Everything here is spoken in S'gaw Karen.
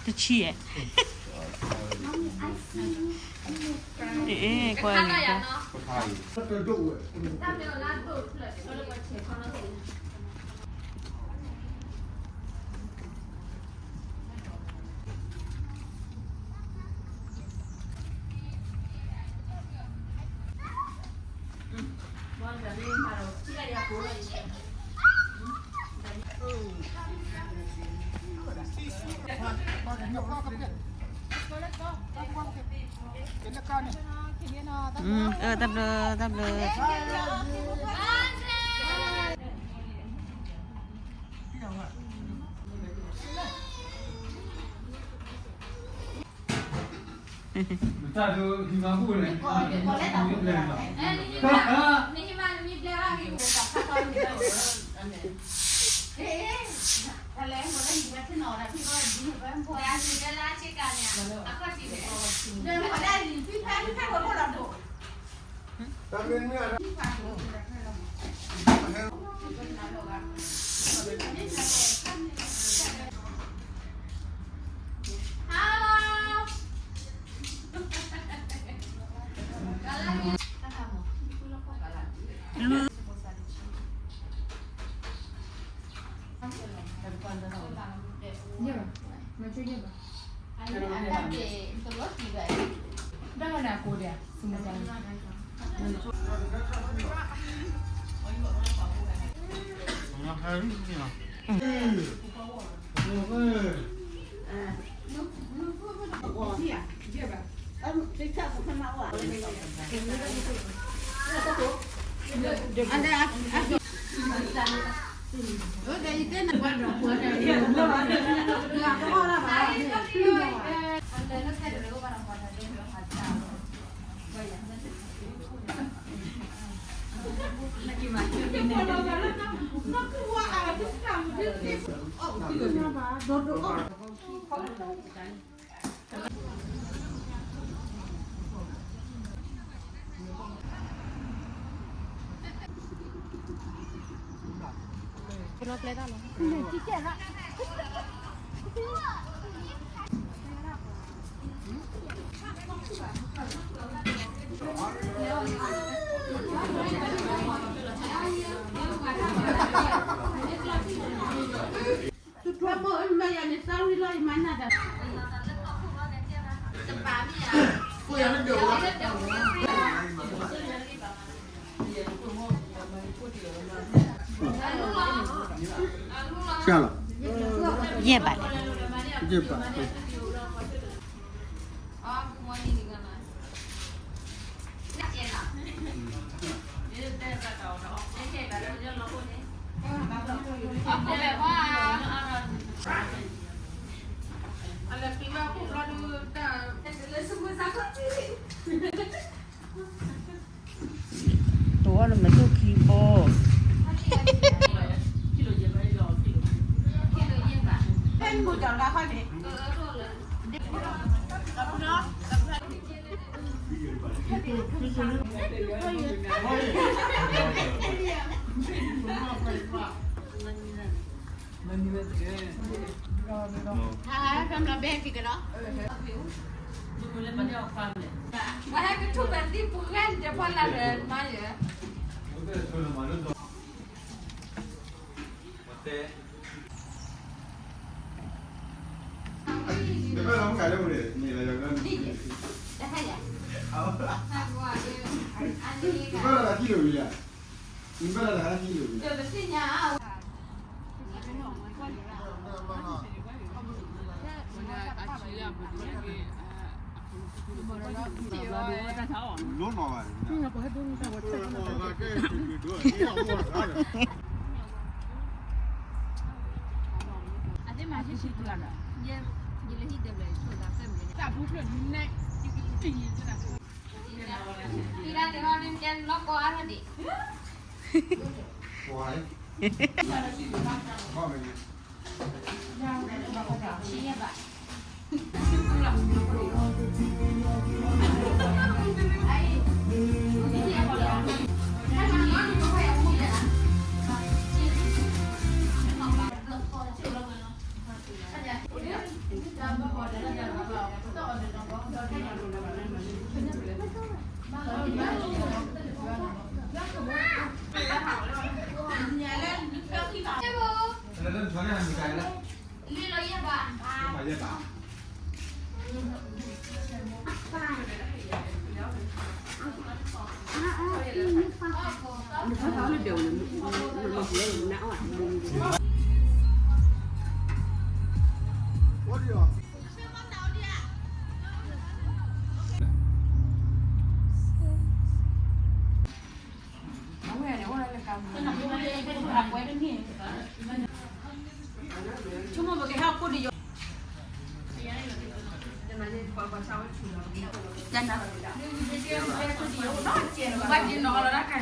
တဆံယဲၢ်. အဲ ကွၢ်လံ. တၢ်ဘျုး တၢ်ဘျုး. ယဲၢ်ဘၣ်လဲၣ်. ယဲၢ်ဘၣ်. တအိၣ်လၢမ့ၢ်သူၣ်ခံဘိ. Jana. Ba jin no la ka.